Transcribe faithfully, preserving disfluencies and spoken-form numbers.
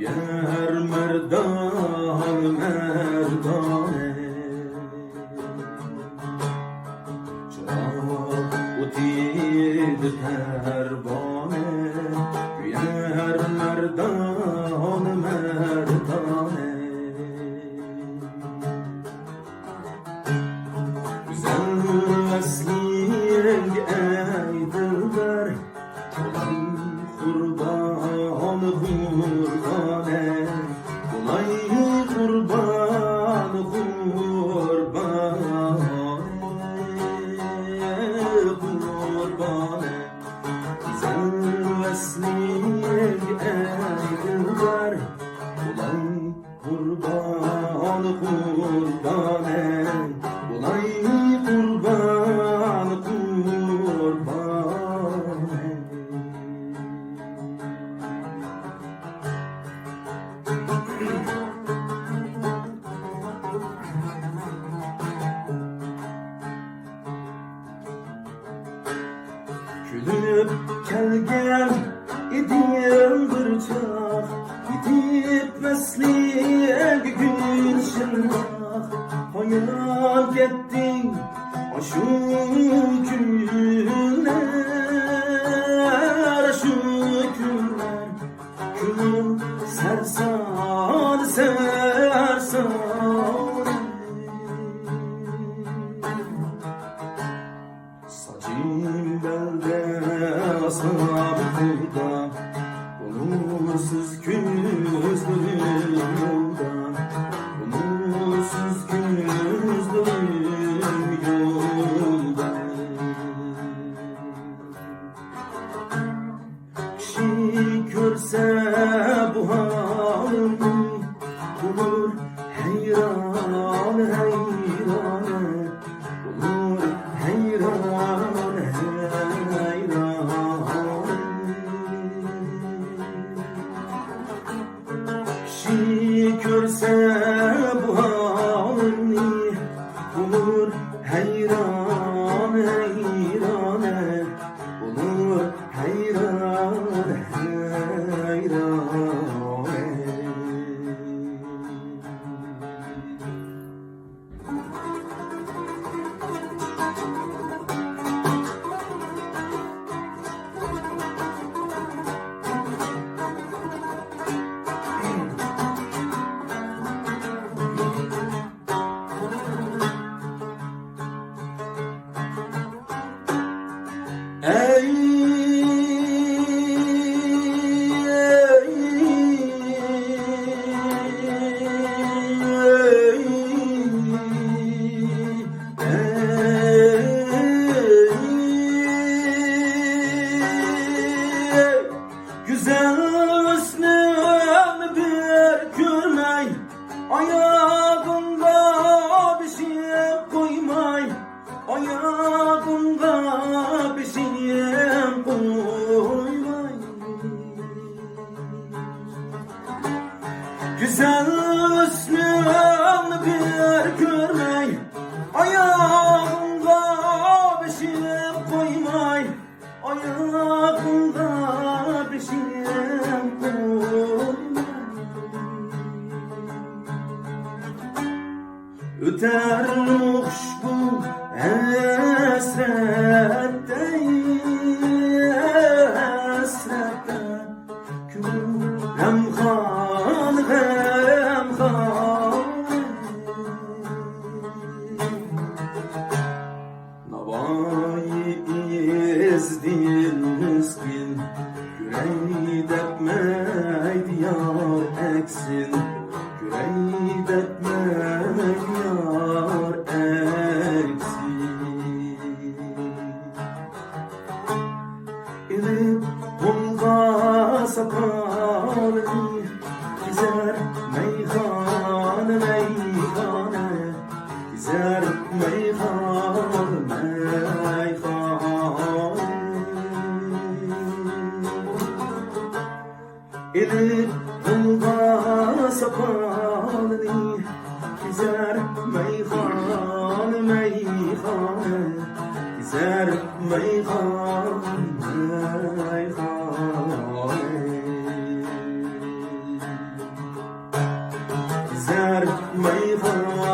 يار مەردان مەردانە، چىراغ ئوتىدا پەرۋانە، يار مەردان مەردانە. گۈزەل ۋەسلىڭگە ئەي دىلبەر، بولاي قۇربان قۇربانە، بولاي قۇربان قۇربانە، قۇربانە. گۈزەل ۋەسلىڭگە ئەي دىلبەر، بولاي قۇربان قۇربانە، بولاي قۇربان قۇربانە. كۈلۈپ كەلگەن ئىدىم بىر چاغ، يېتىپ ۋەسلىڭگە گۈلشىنناغ. قايان كەتتىڭ ئاشۇ كۈنلەر، ئاشۇ كۈنلەر؟ كۆڭۈل سەرسان، سەرسان. ساچىم بەلدە ئاسان پۇدا، بۇلۇڭسىز كۈزلىرىم يولدا، بۇلۇڭسىز كۈزلىرىم يولدا. كىشى كۆرسە بۇ ھالىمنى، بولۇر ھەيران، ھەيران، بولۇر ھەيران، ھەيران. كىشى كۆرسە بۇ ھالىمنى، بولۇر ھەيران، ھەيران، بولۇر ھەيران، ھەيران. ئەي، ئەي، ئەي، ئەي، گۈزەل ھۆسنۈڭنى بىر كۆرمەي، ئاياغىڭغا بېشىم قويماي، ئاياغىڭغا بېشىم قويماي. گۈزەل ھۆسنۈڭنى بىر كۆرمەي، ئاياغىڭغا بېشىم قويماي، ئاياغىڭغا بېشىم قويماي. ئۆتەرمۇ خۇشبۇ ھەسرەتتە، ھەسرەتتە، كۆڭۈل غەمخار، غەمخار. ناۋايى ئىزدىن مىسكىن، كۆرەي دەپ مەيدە يار ئەكسىن، كۆرەي دەپ مەيدە يار ئەكسىن. ئېلىپ قولغا ساپالىنى، كېزەر مەيخانا، مەيخانا، كېزەر مەيخانا، مەيخانا. ئېلىپ قولغا ساپالىنى، كېزەر مەيخانا، مەيخانا، كېزەر مەيخانا، مەيخانا. مەيخانا.